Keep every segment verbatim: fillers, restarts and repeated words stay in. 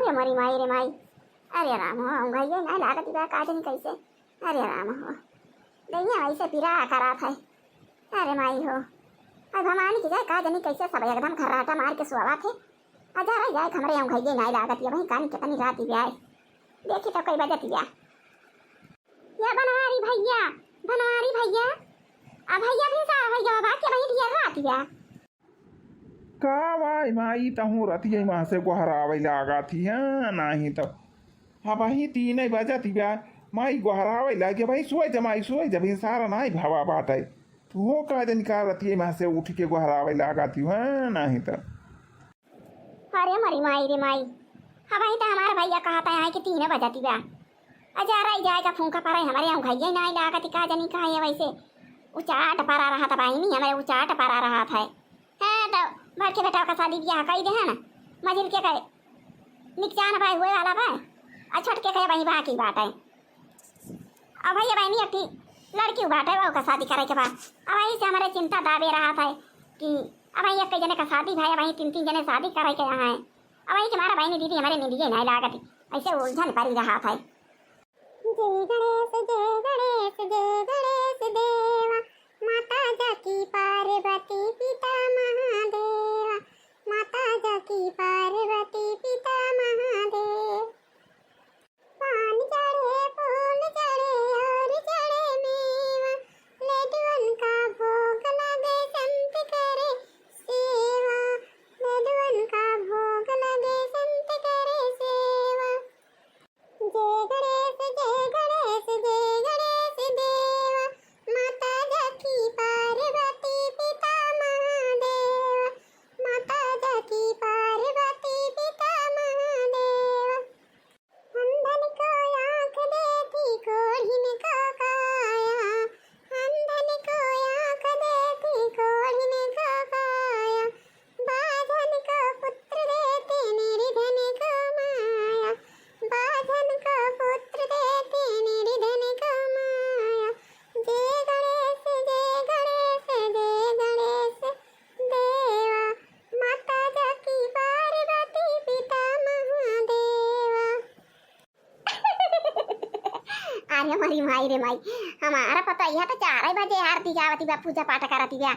ए मोरी माई रे माई, अरे राम हो, औंघइया नाहीं लागत बा, का जानी कैसे। अरे राम हो, दहिया ऐसे पीरा करात है। अरे माई हो, अब भवानी की जाए, का जानी कैसे सब एकदम खर्राटा मार के सोवा थे। अजारा जाए, हमरे औंघइया नाहीं लागत, ये वहीं कानी कितनी रात ही आए। देखी तो कई बजत या। या बनवारी भइया, बनवारी भइया, आ भइया भी सा भइया बा के वहीं ढेर रात या। का वाई माई, तहूँ रतिया माँ से गोहरावे लागा थी, हाँ, नाहीं तो। हाँ भाई, तीन बजत बा, माई गोहरावे लागे, भाई सोए जा माई, सोए जा, भिनसार नाहीं भवा बाटे। तू हो का जानी का रतिया माँ से उठ के गोहरावे लागा थी, हाँ, नाहीं तो। अरे मरी माई रे माई, हाँ भाई, तो हमार भइया कहत है कि तीन बजत बा। अजारा ही जाए का फूंका पड़े, हमरे औंघइया नाहीं लागत, का जानी का है वैसे। उचाट परा रहत बहिनी, हमरे उचाट परा रहत है। हाँ, तो बड़के बेटा का शादी बियाह कई दे है ना, मझिल के कहे निकचान भाई हुए वाला बा, आ छोटके कहे वही बाकी बात है। अब भइया बहिनी एक ठी लड़की बाटे, ओकर शादी करे के बा। अब वही से हमरे चिंता दाबे रहत है कि अब वही एक जने का शादी भाई, वही तीन तीन जने शादी करे के यहाँ है। अब वही के मारा बहिनी दीदी हमरे निंदिये नाहीं लागत, ऐसे उलझन परी रहत है। जय गणेश, जय गणेश, जय गणेश देवा, माता जाकी पार्वती पिता महादेवा, माता जाकी पार्वती पिता महादेव। पान चढ़े, फूल चढ़े और चढ़े मेवा, लड्डुअन का भोग लगे, संत करे सेवा, लड्डुअन का भोग लगे, संत करे सेवा। जय गणेश, जय गणेश, जय गणेश देवा, माता जाकी पार्वती पिता महादेवा, माता जाकी पार्वती पिता महादेवा। अंधन को आँख देती, कोढ़िन को काया, अंधन को आँख देती, कोढ़िन को काया, बाझन को पुत्र देती, निर्धन को माया, बाझन को पुत्र देती, निर्धन को माया। जय गणेश, जय गणेश, जय गणेश देवा, माता जाकी पार्वती पिता महादेवा। अरे मरी माई रे माई, हमारा पतोहिया तो चार बजे आरती गावती बा, पूजा पाठ करती बा।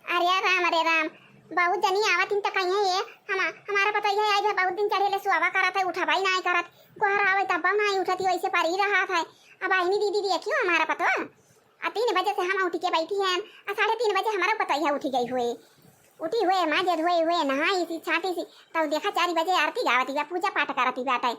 अरे राम, अरे राम, बहुत जनी आवत इन तो कहिए ये, हम, हमारा पतोहिया आई बा, बहुत दिन चढ़े ले सुआवा करत है, उठबई नाहीं करत, गोहरावे तब नाहीं उठत, वैसे परी रहत है। अब बहिनी दीदी देखियो हमारा पतोह, आ तीन बजे से हम उठ के बैठी हैं, आ साढ़े तीन बजे हमारा पतोहिया उठी गई हुए, उठी हुए, माजे धोए हुए, नहाई सी, छाटी सी, तब देखा चार बजे आरती गावती बा, पूजा पाठ करती बाटे।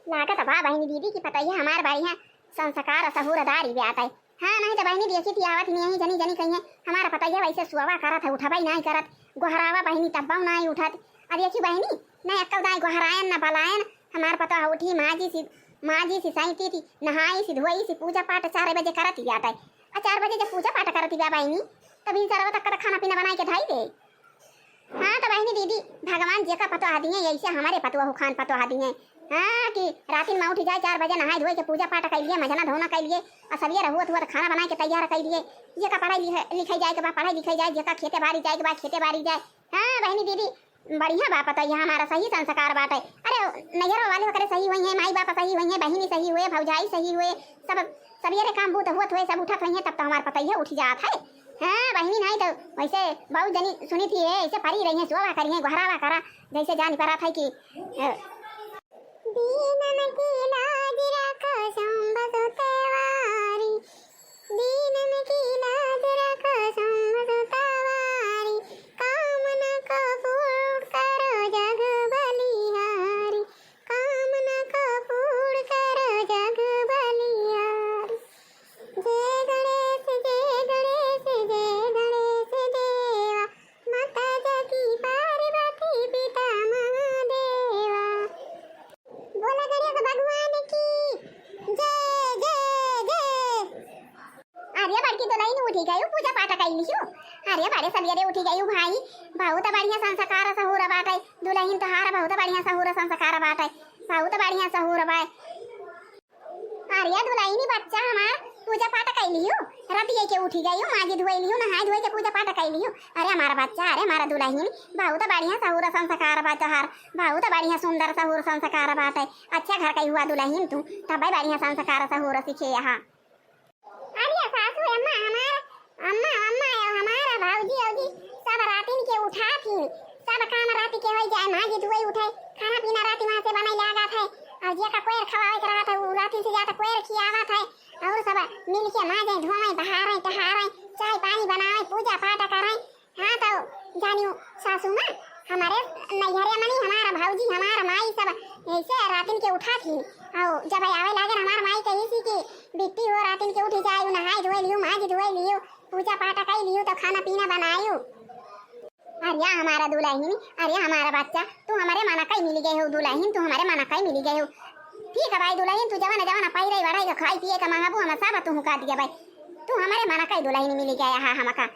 लागत बा बहिनी दीदी की पतोहिया हमार बढ़िया संस्कार सहूरदारी बाटे। हाँ, नाहीं तो बहिनी देखी थी आवत नहीं, जनी जनी कहिए हमारा पतोहिया वैसे सुआवा करत है, उठबई नाहीं करत, गोहरावा बहिनी तब्बो नाहीं उठत। अब देखी बहिनी, न एक्कौ दाई गोहरायन न बलायन, हमार पतोह उठी, माजी सी, माजी सी, सैती थी, नहाई सी, धोई सी, पूजा पाठ चार बजे करती बाटे। आ चार बजे जब पूजा पाठ करती बा बहिनी, तब इन सरवा तक का खाना पीना बनाई के ढाई दे। हाँ तो बहिनी दीदी, भगवान जेका पतोह दिए, ऐसे हमारे पतोह खान पतोह दिए। हाँ कि रातिन में उठी जाए चार बजे, नहाए धोए के पूजा पाठ कइ लिए, मजना धोना कइ लिए, आ सवेरे हुअत हुअत खाना बनाए के तैयार कइ लिए। जेका पढ़ाई लिखे, लिखे जाए के बा, पढ़ाई लिखे जाए, जेका खेते बारी जाए के बा, खेते बारी जाए। हाँ बहिनी दीदी, बढ़िया बा पतोहिया हमारा, सही संस्कार बाटे। अरे नैहर वाले ओकरे सही हुई हैं, माई बाप सही हुई हैं, बहिनी सही हुए, भौजाई सही हुए, सब सवेरे काम बूत हुअत हुए, सब उठत हुई हैं, तब तो हमार पतोहिया उठ जात है। हाँ बहिनी, नाहीं तो वैसे बहुत जनी सुनी थी, ए, ऐसे परी रही हैं, सोवा करी हैं, गोहरावा करा, जैसे जान पड़ा था कि, अ, दीनन की लाज राखो शंभ सुतवारी, दीनन की लाज राखो शंभ सुतवारी, कामना को पूर्ण करो जग बलिहारी, कामना को पूर्ण करो जग बलिहारी। जय गणेश, जय गणेश, जय गणेश देवा, माता जाकी पार्वती पिता महादेवा। बोला गणेश भगवान की जय, जय, जय। अरे बड़की दुलहिन उठी गई, पूजा पाठ कइ लियो। अरे बड़े सवेरे उठी गई भाई, बहुत बढ़िया संस्कार सहूर बाटे। दुलहिन तोहार बहुत बढ़िया सहूर संस्कार बाटे, बहुत बढ़िया सहूर बा। अरे दुलहिनी बच्चा हमार, पूजा पाठ कइ लिहू, रतिया के उठी गइउ, माजी धोइ लिहू, नहाइ धोइ के पूजा पाठ कइ लिहू। अरे हमार बच्चा, अरे हमार दुलहिन, बहुत बढ़िया सहूर संस्कार बा तोहार, बहुत बढ़िया सुंदर सहूर संस्कार बाटे। अच्छा घर कइ हुआ दुलहिन तू, तबै बढ़िया संस्कार सहूर सीखे यहाँ। अरे सासू अम्मा हमार, अम्मा, अम्मा, हमार भौजी, औजी, सब रातिन के उठात ही, सब काम राति के होइ जाए, माजी धोइ उठे, खाना पीना राति वहाँ से बनाइ लागत है, और जेका कोयर खवावे के रहत है, उ रातिन से जात कोयर खियावत है, और सब मिल के माजे, धोवे, बहारे, टहारे, चाय पानी बनावे, पूजा पाठ करे। हाँ तो जानियो सासू माँ, हमारे नैहरे मनी हमार भौजी, हमार माई सब ऐसे रातिन के उठात ही, और जब आवे लागे हमार माई कही सी कि बिट्टी हो रातिन के उठी जाइयो, नहाइ धोइ लियो, माजी धोइ लियो, पूजा पाठ कइ लियो, तो खाना पीना बनाइयो। अरे हमारा दुलहिन, अरे हमारा बच्चा, तू हमरे मनकइ मिलि गए हो दुलहिन, तू हमरे मनकइ मिलि गए हो। ठीक है भाई दुलहिन, तू जवन जवन पहिरे बढ़ाई के खाइ पिए के मंगबू, हम सब तू का दिया भाई। तू हमरे मनकइ दुलहिन मिलि गए हा हमका।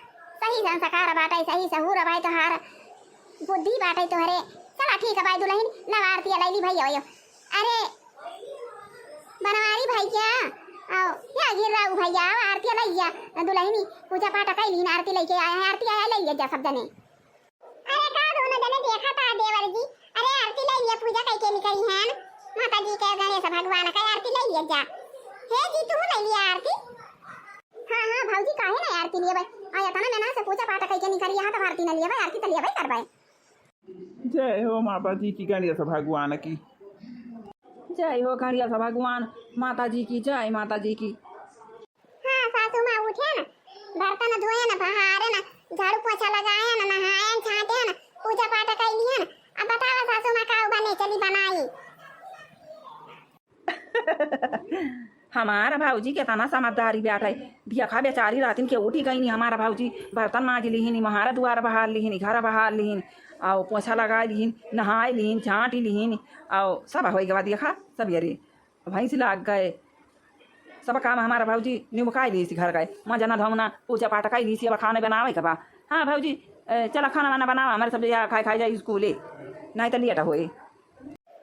सही संस्कार बाटे, सही सहूर बाटे तोहार, बुद्धि बाटे तोहरे। चला ठीक है भाई दुलहिन, ला आरती लइली भैया, यो। अरे बनवारी भैया, आओ, या गिर राऊ भैया, आओ, आरती लइया। दुलहिनी पूजा पाठ कइ लीन, आरती लइके आए हैं, आरती आया लइया जा सब जने। अरे का दोनों जने देखा था देवर जी, अरे आरती लइया, पूजा कइके निकली हैं, माता जी के गणेश भगवान का आरती लइया जा। हे जी तू लइलिया आरती? हाँ हाँ भौजी काहे ना आरती लिए भाई, आ इतना मेहनत से पूजा पाठ कइके निकली यहाँ तो आरती न लिए भाई, आरती तो लिए भाई कर भाई। जय हो माता जी की, गणेश भगवान की। जय हो गणेश भगवान, माता जी की जय, माता जी की। हाँ सासू माँ उठे न, बर्तन धोए न, बहारे न, झाड़ू पोछा लगाए न, नहाए न, छाटे न, पूजा पाठ कइ लिए न। अब बतावा सासू माँ का बने चली बनाई। हमार भौजी केतना समझदारी बाटे। देखा बेचारी रातिन के उठी गईनी, हमार भौजी बर्तन माज लिहिन, महारा दुआर बहार लिहिन, घर बहार लिहिन, अउ पोछा लगाइ लिहिन, नहाइ लिहिन, झाँटि लिहिन, अउ सब होइ गवा। देखा सबेरे भैंस लाग गए, सब काम हमार भौजी निमुकाइ लिहिस घर गए, मजना धौना पूजा पाठ कइ लिहिस। अब खाने बनावे के बा। हाँ भौजी, ए, चला खाना वाना बनावा, हमारे सब या खाए खाए जाए स्कूले, नहीं तो लेट होए।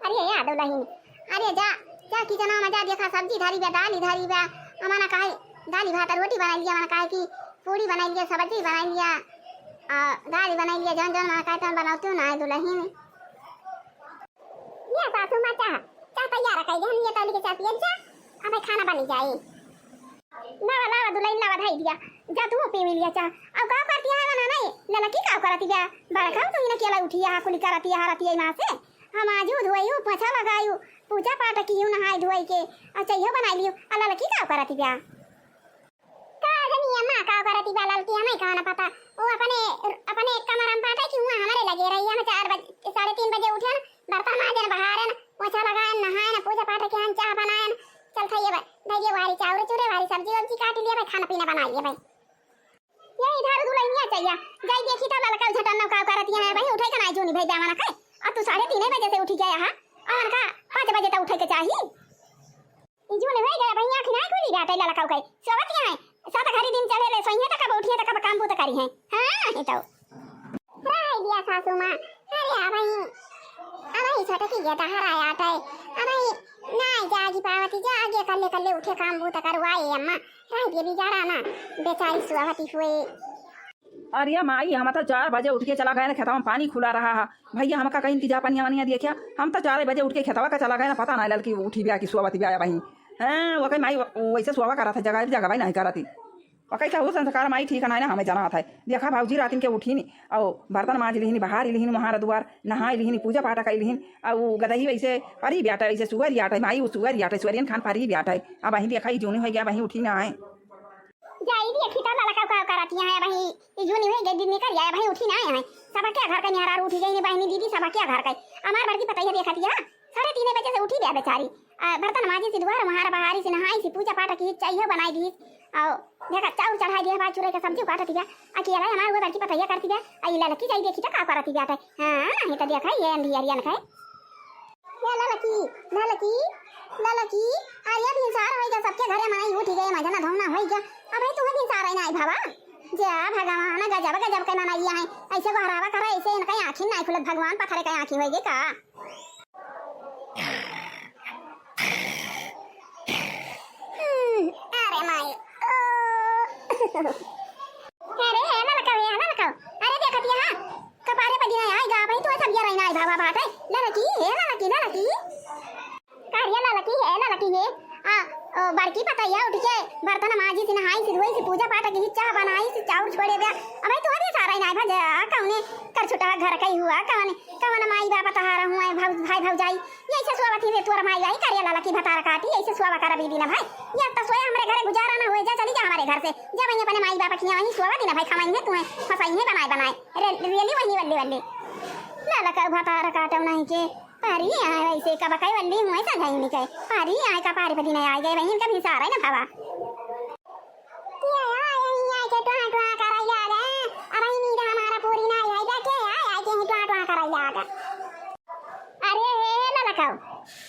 अरे या दुलहिन, अरे जा, जा किचनवा में जा, देखा सब्जी धरी बा, दाली धरी बा, अमना काहे दाली भात रोटी बनाइ लिया, अमना काहे कि पूड़ी बनाइ लिया, सब्जी बनाइ लिया, आ, दाली बनाइ लिया, जौन जौन अमना काहे तौन बनावतू ना है दुलहिन। या सासू माँ चाह, चाह तैयार कइ दे, हम ये तौली के चाह पियब जा, अबे खाना बनी जाए। लावा, लावा, दुलहिन लावा, धई दिया। जा तू पी मिलिया चाह। अब का करती है मना नहीं? ललकी का करती बा? बड़का तू ही ना केला उठी है, कुली करती है, हरती है माँ से। हम आजू धोइयो, पोछा लगाइयो, पूजा पाठ कियो, नहाई धोई के, आ चाइयो बनाई लियो। आ ललकी का करती बा? का जनी अम्मा का करती बा ललकी, हमें का ना पता। वो अपने, अपने कमरा में बाटे कि हुआ हमारे लगे रही। हम चार बजे, साढ़े तीन बजे उठे ना, बर्तन माजे ना, बहारे ना, पोछा लगाए ना, नहाए ना, पूजा पाठ के हम चाह बनाए ना। चल खाइए भाई, धइए वारी चाउर चूरे वारी सब्जी वब्जी काट लिए भाई, खाना पीना बना लिए भाई। ये इधर दुलहिनिया चाहिए, जाई देखी तो ललका झटन नौका करती है भाई, उठे का ना जूनी भाई दामन का। और तू साढ़े तीन बजे से उठी गया है, और उनका पाँच बजे तक उठे के चाहिए। ई जूनी भाई गया भाई, आँख ना खुली बाटे ललका का, सोवत है, सात घड़ी दिन चढ़े ले, सोइए तक अब उठिए तक अब काम बूत करी है। हाँ, ये तो। राय दिया सासू माँ, अरे आ भाई, आ भाई छोटे की गेटा हराया आटे, आ भाई ना जागी पावती, जागे कल्ले कल्ले उठे काम बूत करवाए अम्मा, राय दिया बिगाड़ा ना, बेचारी सुआवती हुए। अरे माई, हम तो चार बजे उठ के चला गए ना, खेतवा में पानी खुला रहा है भैया, हमका कहीं इंतजार पनिया वनिया देखिया, हम तो चार बजे उठ के खेतवा का चला गए ना, पता ना ललकी उठी ब्या कि सुआवती ब्या भाई। हाँ, वो कहीं माई वो-, वैसे सुआवा करा था, जगह जगह भाई नहीं करा थी। पकई सहूर संस्कार माई ठीक नाय ना, हमें जाना था। देखा भौजी रातिन के उठिन, अउ बर्तन माज लिहिन, बहार लिहिन, महारा दुआर नहाय लिहिन, पूजा पाठ कई लिहिन, अउ गदही वैसे परी ब्याटा, वैसे सुअर याटा, माई उ सुअर याटा, सुअरियन खान परी ब्याटा। अब अही देखा, ई जूनी होइ गया, अबही उठी ना आए। जाई देखी तो ललका का करती है, अबही ई जूनी होइ गई, दिन निकल जाए, अबही उठी ना आए। सबके घर का निहारा उठी गई, बहिनी दीदी, सबके घर का। हमार बड़की पतैया देखती है, साढ़े तीन बजे से उठी बे बेचारी। आ, बर्तन माजी सी, दुआर महारा बहारी सी, नहाई सी, पूजा पाठ की, चाहिए बनाई दी। आओ, देखा, चाउर चढ़ाई दिया, बात चुराई का सब्जी काटती बा। आ, की अरे हमार वो बड़की पतैया करती बा। आ, ई ललकी जाई देखी तो का करती बा। हाँ, नहीं तो देखा, ये अंधियरियन का है। ये ललकी, ललकी, ललकी, अरे भिनसार होइ गया, सबके घरे मनई उठी गए, मजना धौना होइ गया। अबे तू भिनसार आई ना आई बाबा। जा भगवान, गजब, गजब के मनई है। ऐसे गोहरावा करे, ऐसे इनका आँखी नहीं खुलत, भगवान पत्थर के आँखी होइ गई का? हम्म, अरे माई, ओ। अरे, हे ललका, हे ललका। अरे, देखत यहाँ, कपारे पे दिना आए गा, भाई, तू सब ये रहना है, भावा बात है। ललकी, हे ललकी, ललकी। का रे ललकी, हे ललकी, हे। आ, ओ, बड़की पतैया उठ के बर्तन माजी से, नहाई से, धोई से, पूजा पाठ की, चाह बनाई से, चाउर छोड़े द्या। अब भाई, तू अभी सारा ही ना भजा, कौने कर छुटा घर का ही हुआ, कौन, कौन माई बाप तहारा हुआ है, भौ-, भाई भौजाई। यही से सोवा थी रे तोर माई आई, का रे ललकी भतार काटी, यही से सोवा करा बीबी ना भाई। या तो सोया हमरे घरे गुजारा ना होए, जा चली जा हमरे घर से। जा वहीं अपने माई बाप किया वहीं सोवा दी ना भाई, खवाई है तुम्हें, फसाई है बनाए बनाए। रे-, रेली वहीं वल्ले वल्ले। ललका भतार काटो नहीं के, पारी आए वैसे कब कई वल्ली हुए सजाई नहीं के। पारी आए का पारी पदी नहीं आए गए, वहीं का भी सारा ना भावा। के आए यहीं आए के टुआ टुआ कराई आ गए। अब ही नींद हमारा पूरी ना आई, जा के आए आए के ही टुआ टुआ कराई आ गए। अरे हे ललकाओ,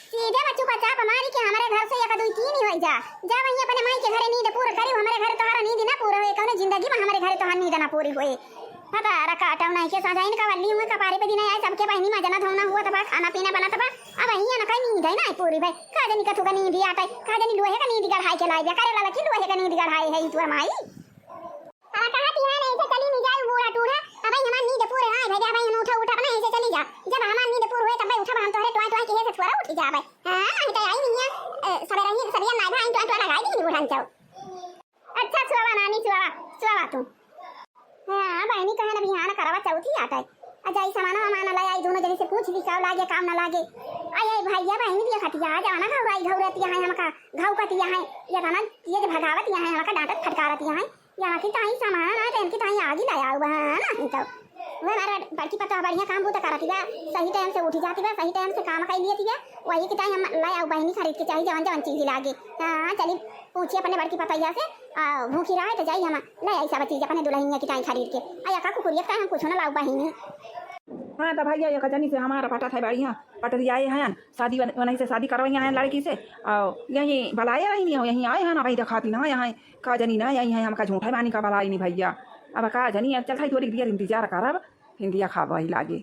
सीधे बच्चू का चाप मारी के हमरे घर से एक दुई तीन ही होई जा। जा वहीं अपने माई के घरे नींद पूरा करी, हमरे घरे तोहरा नींद ना पूरा होए, कौने जिंदगी में हमरे घरे तोहरा नींद ना पूरी होए। भतार काटो नहीं के सजाइन का वल्ली हुए, कपारे पे दिन आए, सबके बहिनी मजना धोना हुआ तबा, खाना पीना बना तबा। अब वहीं ना कहीं नींद है ना पूरी भाई, का जनी कथू का नींद आटे, का जनी लोहे का नींद गढ़ाई के लाई बे, करे ललकी लोहे का नींद गढ़ाई है ई तोर माई। अब कहा तिहान ऐसे चली नहीं जाए बूढ़ा टूढ़ा, अब भाई हमार नींद पूरे ना भाई, जा भाई हम उठा उठा अपना ऐसे चली जा, जब हमार नींद पूर हुए तब भाई उठा हम तोहरे टुआ टुआ के ऐसे थोड़ा उठ जा भाई। हाँ, नहीं तो आई नहीं है, ए, सबेरा ही, सबिया ना भाई, टुआ टुआ लगाई दी बूढ़ा चौ। अच्छा, सुआवा नानी, सुआवा, सुआवा तू। हाँ, बहिनी कहे ना बिहान करवा चौथी आटे। आ जाई सामान वामान लाई आई, दोनों जने से पूछ ली, काव लागे, काव ना लागे। आई, आई भैया, बहिनी भी खतिया, जाना घौराई घौरतिया है हमका, घौकतिया है, ये तना तेज भगावतिया है हमका, डांटत फटकारतिया है। यहाँ की ताई सामान आ, इनकी ताई आगी लाया हुआ है ना, ही तो। वह हमारा बड़की पता बढ़िया काम बूता करतिया, सही टाइम से उठी जातिया, सही टाइम से काम कर लियतिया, वही की ताई हम लाया बहिनी खरीद के चाही जवन जवन चीज लागे। हाँ, चली पूछी अपने बड़की पतैया से, आ, भूखी रहे तो जाई हम ले आई सब चीज अपने दुल्हनिया की ताई खरीद के। आ, या का कुकुरिया का हम कुछ ना लाऊ बहिनी। हाँ, तो भैया, एक जनी से हमारा पटत है बढ़िया, पटरियाए हैं, शादी बन-, वहीं से शादी करवाई हैं लड़की से, और यहीं बुलाए रही नहीं हो, यहीं आए हैं ना भाई, दिखाती ना यहाँ, का जनी ना यहीं है, हमका झूठा बानी का बुलाई नहीं भैया। अब का जनी, अब चल भाई, थोड़ी देर इंतजार करब, फिर दिया खाब वही लागे।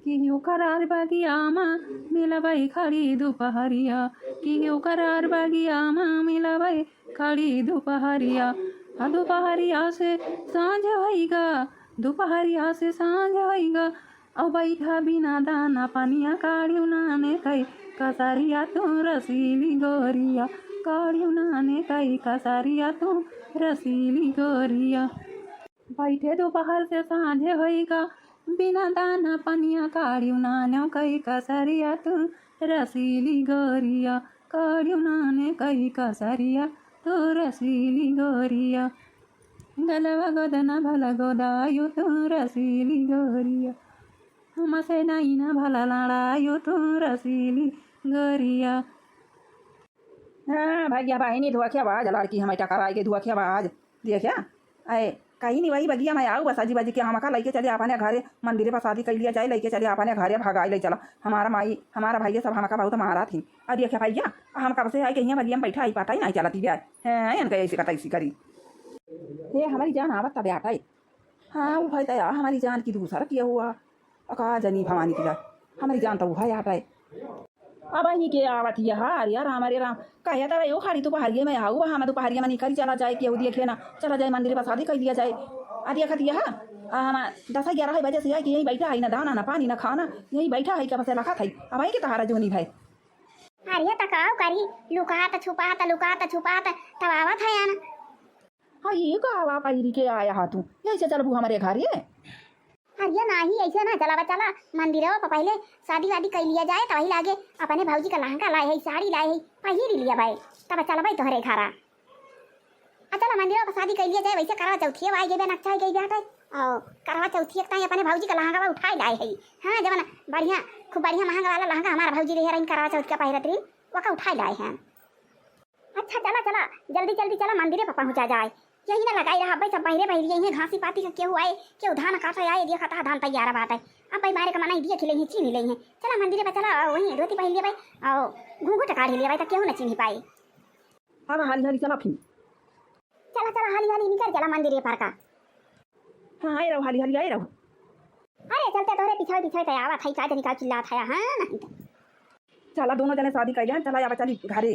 केहू करार बगिया मा मिलबै खड़ी दुपहरिया, केहू करार बगिया मा मिलबै खड़ी दुपहरिया। आ दुपहरिया से साँझ होइगा, दुपहरिया से साँझ होइगा, औ बैठा बिना दाना पनिया काढ़िउ नाने कई कसरिया तू रसीली गोरिया, काढ़िउ नाने कई कसरिया तू रसीली गोरिया। बैठे दोपहर से साँझ होइगा, बिना दाना पनिया काढ़िउ नाने कई कसरिया तू रसीली गोरिया, काढ़िउ नाने कई कसरिया तू रसीली गोरिया। गलवा गोदना भला गोदायु तू रसीली गोरिया, हमसे नाई ना भला लड़ायु तू रसीली गोरिया। हाँ, भैया बहिनी धोखेबाज, लड़की हमें टकराई के धोखेबाज। देखा, अए, कहीं नहीं वही बगिया में आऊ बस अजी बजी के हमका लइके चले अपने घरे, मंदिरे पर शादी कर लिया जाए, लइके चले अपने घरे, भगाई ले चला। हमारा माई, हमारा भैया सब हमका बहुत मारा थी। अरे देखा भैया, हम कब से आई के हियाँ बगिया में बैठा आई, पता ही नहीं चलती बे। हैं, इनका ऐसे का तैसी करी। हे हमारी जान आवत तब आटा है। हाँ, वो है तया हमारी जान की दूसर किया हुआ। अका जनी भवानी की जान, हमारी जान तो वो है आटा है। अब ही के आवत यह, अरे राम, अरे राम, कहे तारा यो खाली दोपहरिया में आऊ, हम दोपहरिया में निकल चला जाए, केहू देखे ना, चला जाए मंदिर पर शादी कर लिया जाए। आ देखत यह, आ हम दस ग्यारह बजे से है कि यहीं बैठा है, ना दाना, ना पानी, ना खाना, यहीं बैठा है, कब से रखा था, अब है कि तहारा जोनी भाई। अरे त काव करी, लुकात छुपात, लुकात छुपात, तब आवत है ना। हाँ, ये का आवा पहिरी के आया हा तू? ऐसे चलबू हमारे घर ये? अरे नाही, ऐसे ना चलावा, चला मंदिरवा पर पहले शादी वादी कर लिया जाए, तब वही लागे अपने भौजी का लहंगा लाए है, साड़ी लाए है, पहिर लिया भाई, तब चलबे तोहरे घरा। आ चला मंदिरवा पर शादी कर लिया जाए, वैसे करवा चौथिए आए गए, नक्शा गई बाटे। और करवा चौथिए के ताई अपने भौजी का लहंगा उठाए लाए है। हाँ, जवन बढ़िया, खूब बढ़िया महंगा वाला लहंगा हमारा भौजी रहे रही करवा चौथ का पहिरत रही, वका उठाए लाए हैं। अच्छा, चला, चला, जल्दी, जल्दी चला, मंदिरे पर पहुँचा जाए। यही ना लगाई रहा, अब्बे सब बहिरे बहिरी, यही घासी पाती का केहू आए, केहू धान काटे आए, देखा था धान तैयार बाटे। अब्बे मारे का मनाई दिए खिले ही, चीनी ले ही। चला मंदिरे पर चला, वही धोती पहन लिए भाई, और घूंघट काढ़ लिए भाई, तो केहू ना चीनी पाए। हाँ, हाली हाली चला फिर। चला, चला, हाली हाली निकल चला मंदिरे पर का। हाँ, आए रहो, हाली हाली आए रहो। अरे, चलते तोहरे पिछावे पिछावे तो आवत है, का जनी का चिल्लात है, हाँ, नहीं तो। चला, दोनों जने शादी कर लिया, चला, अब चली घरे।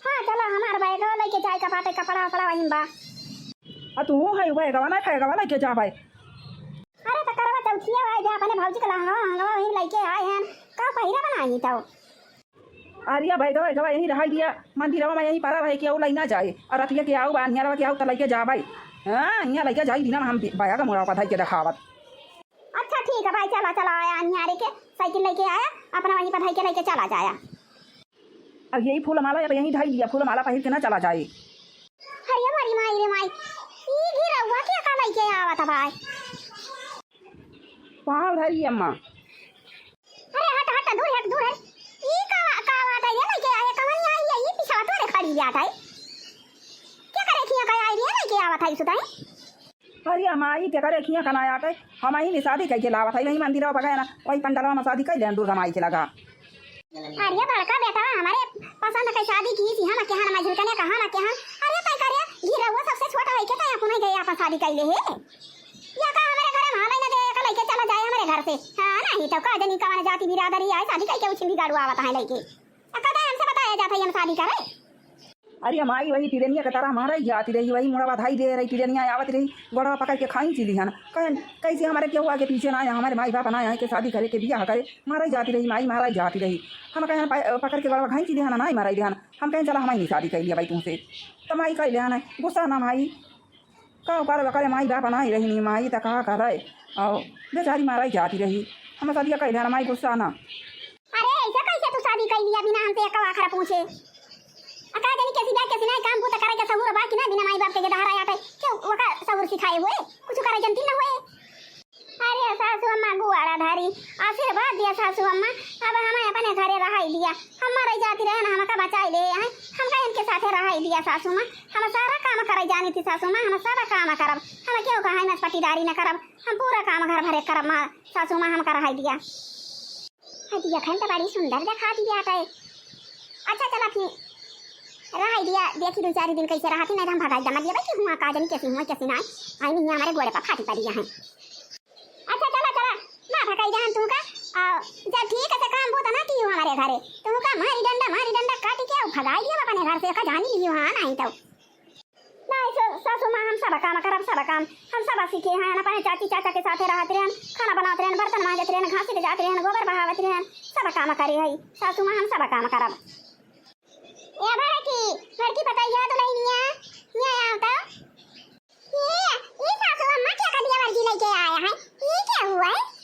हाँ, चला, हमार बैगवा लइके जाए का बाटे, कपड़ा वपड़ा वहीं बा। आ तू है बैगवा ना, बैगवा लइके जा भाई। अरे, त करवा चौथिया भाई, जा अपने भौजी के लहंगवा, लहंगवा वहीं लइके आए हैं, का पहिरा बनाई तो। अरे, बैगवा, बैगवा यहीं रहाई दिया, मंदिरवा में यहीं परा रहे, केहू लइ ना जाए। और रतिया के आऊ बा, नियरवा के आऊ, त लइके जा भाई। हाँ, यहाँ लइके जाई बिना हम बैग मुड़ा पधाई के देखावत। अच्छा, ठीक है भाई, चला, चला आया नियारे के, साइकिल लइके आया, अपना वहीं पधाई के लइके चला जाया। अब यही फूल माला अब यहीं धई दिया, फूल माला पहिर के ना चला जाए। अरे मोरी माई रे माई, ई घिरौआ के का लइके आवत है भाई? पाँव धरी अम्मा। अरे हट, हट, दूर हट, दूर हट। ई का, का बात है ये लइके आए, कवन आई है, ई पिछवा तोरे खड़ी जात है। क्या करे खिया का आई रे लइके आवत है सुताई? अरे माई, केकरे खिया कनाया के, हमही ने शादी कइके लावत है, वही मंदिरवा पर गए ना, वही पंडलवा में शादी कइ लेन दुर्गा माई के लगा। अरे बड़का बेटा, हमरे पसंद के शादी की थी, हम केहन मझुलकने का हम केहन। अरे तय करे, घिरौआ सबसे छोट है के तय अपने गए अपन शादी कइ ले है। या का हमरे घरे में हाल ना दे, का लइके चला जाए हमरे घर से। हाँ, नहीं तो का जनी कवन जाति बिरादरी आए, शादी कइके उछिन बिगाड़ू आवत है लइके। आ का हमसे बताया जात है हम शादी करे? अरे माई, वही टिरनिया के तरह मारई जाती रही, वही मुड़वा धाई दे रही, टिरनिया आवत रही, गोड़वा पकड़ के खाई चली हन। कहन, "कैसे हमारे केहू आगे पीछे ना आया, हमारे माई बाप ना आए के शादी करे के बियाह करे, मारई जाती रही माई, मारई जाती रही।" हम कहन, "प-, पकड़ के गोड़वा खाई चली हन, ना मारई देहन।" हम कहन, "चला, हम ही शादी कर लिया भाई तुमसे।" तो माई कह लिया ना, "गुस्सा ना माई, का करे, करे माई बाप ना ही रही, माई तो का करे।" और बेचारी मारई जाती रही, हम शादी कर लिया ना माई, गुस्सा ना। अरे, ऐसे कैसे तू शादी कर लिया बिना हमसे एक आखर पूछे? आ का जानी कैसी बात, कैसी नहीं, काम बूता करे के सहूर बा कि ना, बिना माई बाप के जे दहारा आटे, क्यों ओका सहूर सिखाए हुए? कुछ करे जनती ना हुए। अरे सासू अम्मा गुआड़ा धारी, आशीर्वाद दिया सासू अम्मा, अब हमें अपने घरे रहाई दिया। हम मरे जाती रहे ना, हमका बचाई ले हैं, हमका इनके साथे रहाई दिया सासू माँ। हम सारा काम करे जानी थी सासू माँ, हम सारा काम करब, हम क्यों कहा में पटीदारी न करब, हम पूरा काम घर भरे करब माँ, सासू माँ हमका रहाई दिया। हई दिया, खन तो बड़ी सुंदर देखा दिया है। अच्छा चला फिर, रहाई दिया, देखी दो चार दिन कैसे रहती, नहीं तो हम भगाई दमा दिया भाई कि हुआ का जानी कैसी हुआ कैसी ना। आई नहीं हमारे गोड़े पर फाटी पड़ी है। अच्छा चला चला, ना भगाई जान तू का। आ, जब ठीक है से काम बहुत ना की हमारे घरे, तू का मारी डंडा मारी डंडा काटी के भगाई दिया अपने घर से, का जानी ली हाँ नहीं तो। नहीं, स-, सासू माँ, हम सब काम करब, सब काम। हम सब सीखे हैं, अपने चाची चाचा के साथे रहत रहन, खाना बनात रहन, बर्तन मांजत रहन, घास ले जात रहन, गोबर बहावत रहन, सब काम करे है सासू माँ, हम सब काम करब। ए बड़की, बड़की पतैया दुल्हनिया, ये आओ तो। ये, ये सासू अम्मा क्या कर दिया वर्जी लेके आया है? ये क्या हुआ है?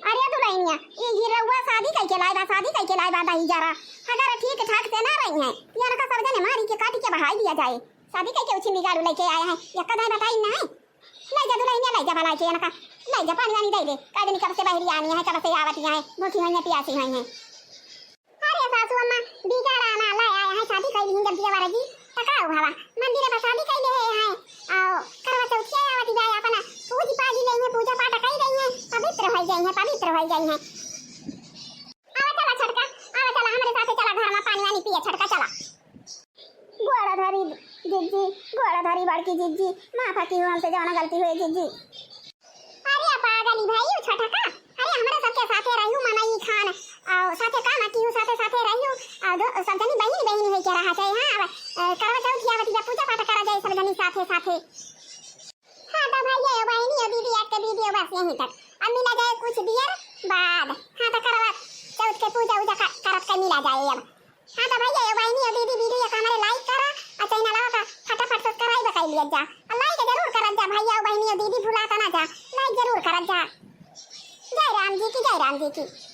अरे दुल्हनिया, ई घिरौआ शादी कइके लाए बा, शादी कइके लाए बा दही जरा। अगर ठीक ठाक से ना रही हैं, ये इनका सब जने मारी के काटी के बहाई दिया जाए। शादी कइके उछिन बिगाड़ू लेके आए हैं, यक्का दाई बताई ना है। ले जा दुल्हनिया, ले जा भलाई के इनका, ले जा पानी वानी दे दे। का जानी कब से बहरी आनी है, कब से आवती हैं, भूखी हुई हैं, पियासी हुई हैं। अरे सासू अम्मा, बिगाड़ा ना, ले आए हैं, शादी कइली हैं जब दिया वाला जी, त का हुआ? मंदिर में शादी कइले हैं, हैं, आओ, करवा चौथिया आवत जाए, अपना पूजी पाजी ले हैं, पूजा पाठ कइ रही हैं, पवित्र हो गई हैं, पवित्र हो गई हैं। आवा चला छोटका, आवा चला, हमरे साथे चला, घर में पानी वानी पिए छोटका, चला। गोड़ धरी जिज्जी, गोड़ धरी बड़की जिज्जी, माफ की हो हमसे जौन गलती हुई जिज्जी। अरे पागली भाई, उ छोटका, अरे हमरे सबके साथे रहियो मनई खान, और साथे काम कियो, साथे साथे रहियो, और दो, सब जनी बहिन बहिन होई के रहा चाहे, हाँ, अब, अ, करवा चौथ आवत बा, पूजा पाठ करा जाए सब जनी साथे साथे। हाँ तो भैया, बहिनी और दीदी, आज के वीडियो बस यहीं तक। अब मिला जाए कुछ देर बाद। हाँ तो करवा चौथ के पूजा उजा क-, करत के मिला जाए अब। हाँ तो भैया, ये बहिनी और दीदी वीडियो का हमारे like करा और चैनलवा का फटाफट subscribe कर लिया जा। और like जरूर करत जा भैया और बहिनी और दीदी, भुलाता ना जा, like जरूर करत जा। जय राम जी की, जय राम जी की।